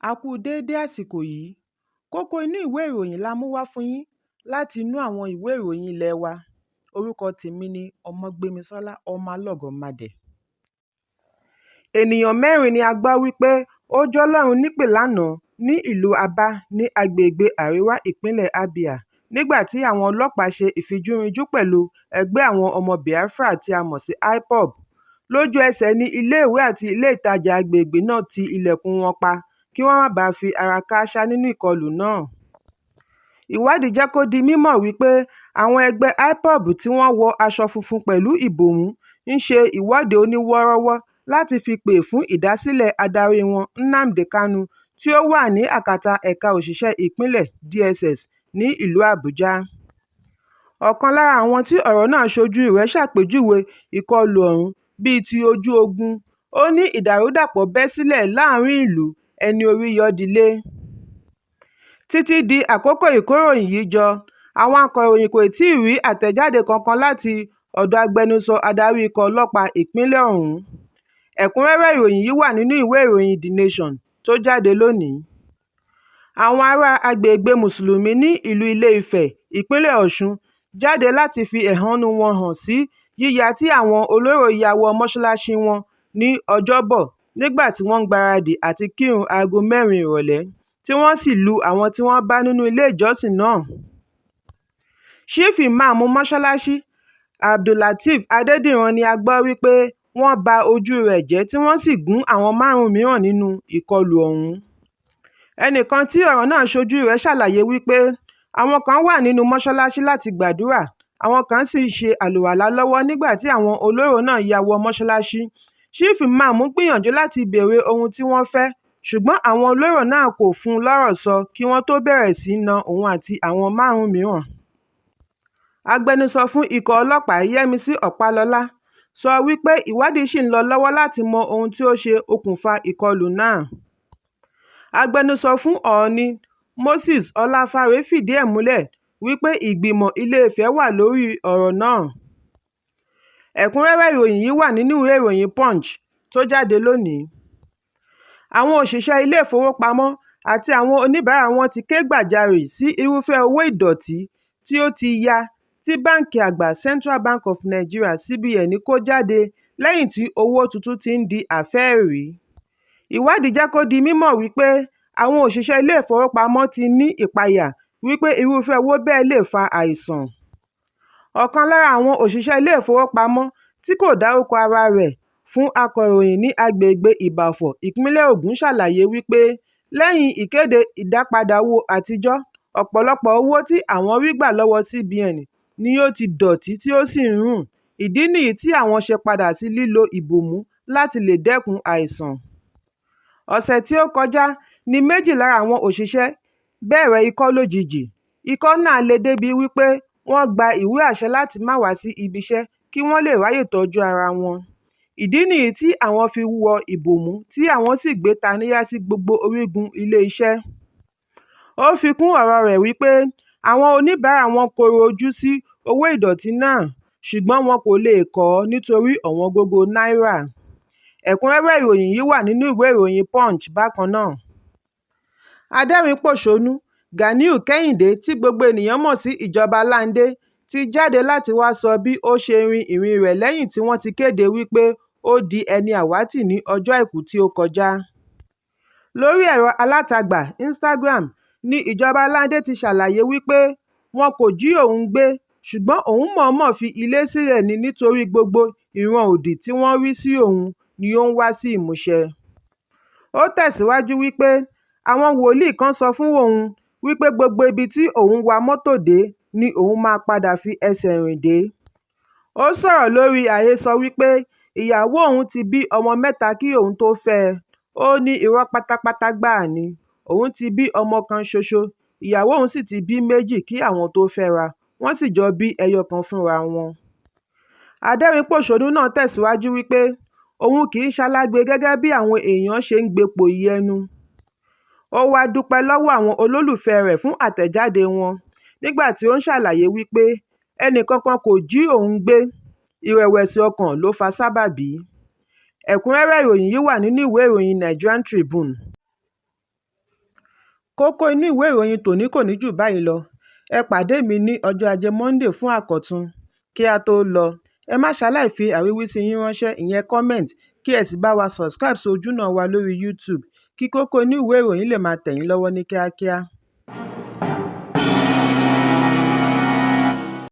A kú u déédé àsìkò yìí. Kókó inú ìwé ìròyìn la mú wá fún yín láti inú àwọn ìwé ìròyìn ilé wa. Orúkọ tèmi ni Ọmọgbémisọ́lá Ọmọlọ́gọ́màdé. Ènìyàn mẹ́rin ni a gbọ́ wípé ó jọlọ́run nípè lánàá ní ìlú Aba ní agbègbè àríwá ìpínlẹ̀ Abia nígbà tí àwọn ọlọ́pàá ṣe ìfìjúrinjú pẹ̀lú ẹgbẹ́ àwọn ọmọ Biafra tí a mọ̀ sí IPOB. Lójú ẹsẹ̀ ní iléèwé àti ilé ìtajà agbègbè náà ti ilẹ̀kùn wọn pa kí wọ́n má bàa fi ara kááṣá nínú ìkọlù náà. Ìwádìí jẹ́ kó di mímọ̀ wípé àwọn ẹgbẹ́ IPOB tí wọ́n wọ aṣọ funfun pẹ̀lú ìbòmú ń ṣe ìwọ́de oníwọ́ọ́rọ́wọ́ láti fi pè fún ìdásílẹ̀ adarí wọn Nnamdi Kanu tí ó wà ní àkátà Ẹ̀ka Òṣìṣẹ́ Ìpínlẹ̀ (DSS) ní ìlú Àbújá. Ọ̀kan lára àwọn tí ọ̀rọ̀ náà ṣojú rẹ̀ ṣàpèjúwe ìkọlù ọ̀hún bíi ti ojú ogun, ó ní ìdàrúdàpọ̀ bẹ́ sílẹ̀ láàárín ìlú, ẹni orí yọ dilé. Títí di àkókò ìkóròyìn yìí jọ, àwọn akọ̀ròyìn kò tíì rí àtẹ̀jáde kankan láti ọ̀dọ̀ agbẹnusọ adarí ikọ̀ ọlọ́pàá ìpínlẹ̀ ọ̀hún. Ẹ̀kúnrẹ́rẹ́ ìròyìn yìí wà nínú ìwé ìròyìn The Nation tó jáde lónìí. Àwọn ará agbègbè Mùsùlùmí ní ìlú Ilé-Ifẹ̀, ìpínlẹ̀ Ọ̀ṣun, jáde láti fi ẹ̀hónú wọn hàn sí yíya tí àwọn olórò ya wọ mọ́ṣáláṣí wọn ní Ọjọ́bọ̀ nígbà tí wọ́n ń gbaradì àti kírun aago mẹ́rin ìrọ̀lẹ́, tí wọ́n sì lu àwọn tí wọ́n bá nínú ilé ìjọsìn náà. Chief Ìmáàmù mọ́ṣáláṣí, Abdulateef Adédìran ni a gbọ́ wípé wọ́n ba ojú rẹ̀ jẹ́ tí wọ́n sì gún àwọn márùn-ún mìíràn nínú ìkọlù ọ̀hún. Ẹnìkan tí ọ̀rọ̀ náà ṣojú rẹ̀ ṣàlàyé wípé àwọn kan wà nínú mọ́ṣáláṣí láti gbàdúrà, àwọn kan sì ń ṣe àlùwàlá lọ́wọ́ nígbà tí àwọn olórò náà ya wọ mọ́ṣáláṣí. Chief Imam gbìyànjú láti béèrè ohun tí wọ́n fẹ́, ṣùgbọ́n àwọn olórò náà kò fún un lọ́rọ̀ sọ kí wọ́n tó bẹ̀rẹ̀ sí í na òun àti àwọn márùn-ún mìíràn. Agbẹnusọ fún ikọ̀ ọlọ́pàá Yẹ́misí Ọpálọ́lá sọ wípé ìwádìí ṣì ń lọ lọ́wọ́ láti mọ ohun tí ó ṣe okùnfà ìkọlù náà. Agbẹnusọ fún Ọọ̀ni Moses Olafare fìdí ẹ̀ múlẹ̀ wípé ìgbìmọ̀ Ilé-Ifẹ̀ wà lórí ọ̀rọ̀ náà. Ẹ̀kúnrẹ́rẹ́ ìròyìn yìí wà nínú ìwé ìròyìn Punch tó jáde lónìí. Àwọn òṣìṣẹ́ ilé ìfowópamọ́ àti àwọn oníbàárà wọn ti ké gbàjarè sí irúfẹ́ owó ìdọ̀tí tí ó ti ya tí Báńkì Àgbà Central Bank of Nigeria (CBN) kó jáde lẹ́yìn tí owó tuntun ti ń di àfẹ́ẹ̀rí. Ìwádìí jẹ́ kó di mímọ̀ wípé àwọn òṣìṣẹ́ ilé ìfowópamọ́ ti ní ìpayà wípé irúfẹ́ owó bẹ́ẹ̀ lè fa àìsàn. Ọ̀kan lára àwọn òṣìṣẹ́ ilé ìfowópamọ́ tí kò dárúkọ ara rẹ̀ fún akọ̀ròyìn ní agbègbè Ìbàfò ìpínlẹ̀ Ògùn ṣàlàyé wípé lẹ́yìn ìkéde ìdápadà owó àtijọ́, ọ̀pọ̀lọpọ̀ owó tí àwọn rí gbà lọ́wọ́ CBN ni ó ti dọ̀tí tí ó sì ń rùn, ìdí nìyí tí àwọn ṣe padà sí lílo ìbomú láti lè dẹ́kun àìsàn. Ọ̀sẹ̀ tí ó kọjá ní méjì lára àwọn òṣìṣẹ́ bẹ̀rẹ̀ ikọ́ lójijì. Ikọ́ náà le débìí wípé wọ́n gba ìwé àṣẹ láti má wá sí ibiṣẹ́ kí wọ́n lè ráyè tọ́jú ara wọn. Ìdí nìyí tí àwọn fi wọ ìbomú tí àwọn sì gbé táníyá sí gbogbo orígun ilé iṣẹ́. Ó fi kún ọ̀rọ̀ọ rẹ̀ wípé àwọn oníbàárà wọn kọ̀rọ̀ ojú sí owó ìdọ̀tí náà ṣùgbọ́n wọn kò leè kọ̀ ọ́ nítorí ọ̀wọ́ngógó náírà. Ẹ̀kúnrẹ́rẹ́ ìròyìn yìí wà nínú ìwé ìròyìn Punch bákan náà. Adẹ́rìn-ín-pọ̀ṣónú Ganiu Kẹ́hìndé tí gbogbo ènìyàn mọ̀ sí Ìjọba Landé ti jáde láti wá sọ bí ó ṣe rin ìrìn rẹ̀ lẹ́yìn tí wọ́n ti kéde wípé ó di ẹni àwátì ní ọjọ́ Àìkú tí ó kọjá. Lórí ẹ̀rọ alátagbà Instagram ni Ìjọba Landé ti ṣàlàyé wípé wọn kò jí òun gbé ṣùgbọ́n òun mọ̀ọ́mọ̀ fi ilé sílẹ̀ ni nítorí gbogbo ìran òdì tí wọ́n rí sí òun ni ó ń wá sí ìmúṣẹ. Ó tẹ̀síwájú wípé àwọn wòlíì kan sọ fún òun wípé gbogbo ibi tí òun wa mọ́tò dé ni òun máa padà fi ẹsẹ̀ rìn dé. Ó sọ̀rọ̀ lórí àhesọ wípé ìyàwó òun ti bí ọmọ mẹ́ta kí òun tóó fẹ́ ẹ, ó ní irọ́ pátápátá gbáà ni, òun ti bí ọmọ kan ṣoṣo, ìyàwó òun sì ti bí méjì kí àwọn tóó fẹ́ra, wọ́n sì jọ bí ẹyọ kan fúnra wọn. Adẹ́rìn-ín-pọ̀ṣónú náà tẹ̀síwájú wípé òun kì í ṣalágbe gẹ́gẹ́ bí àwọn èèyàn ṣe ń gbé pòòyì ẹnu. Ó wáá dúpẹ́ lọ́wọ́ àwọn olólùfẹ́ẹ rẹ̀ fún àtẹ̀jáde wọn nígbà tí ó ń ṣàlàyé wípé ẹnìkankan kò jí òun gbé, ìrẹ̀wẹ̀sì ọkàn ló fa sábàbí. Ẹ̀kúnrẹ́rẹ́ ìròyìn yìí wà nínú ìwé ìròyìn Nigerian Tribune. Kókó inú ìwé ìròyìn tòní kò ní jù báyìí lọ. Ẹ pàdé mi ní ọjọ́ Ajé Monday fún àkọ́tún. Kí á tó lọ, ẹ má ṣaláì fi àríwísí yín ránṣẹ́ ìyẹn comment kí ẹ sì bá wa subscribe sí ojúnà wa lórí YouTube kí kókó inú ìwé ìròyìn lè máa tẹ̀ yín lọ́wọ́ ní kíákíá.